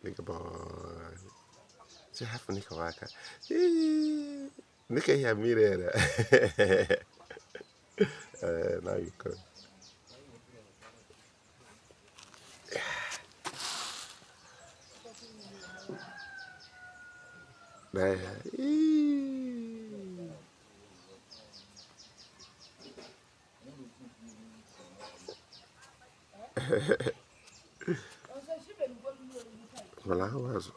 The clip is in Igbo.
Big boy. Sị hafụ Nika aka. Nika ihe mmiri ere. Now you come. There. Wala azụ.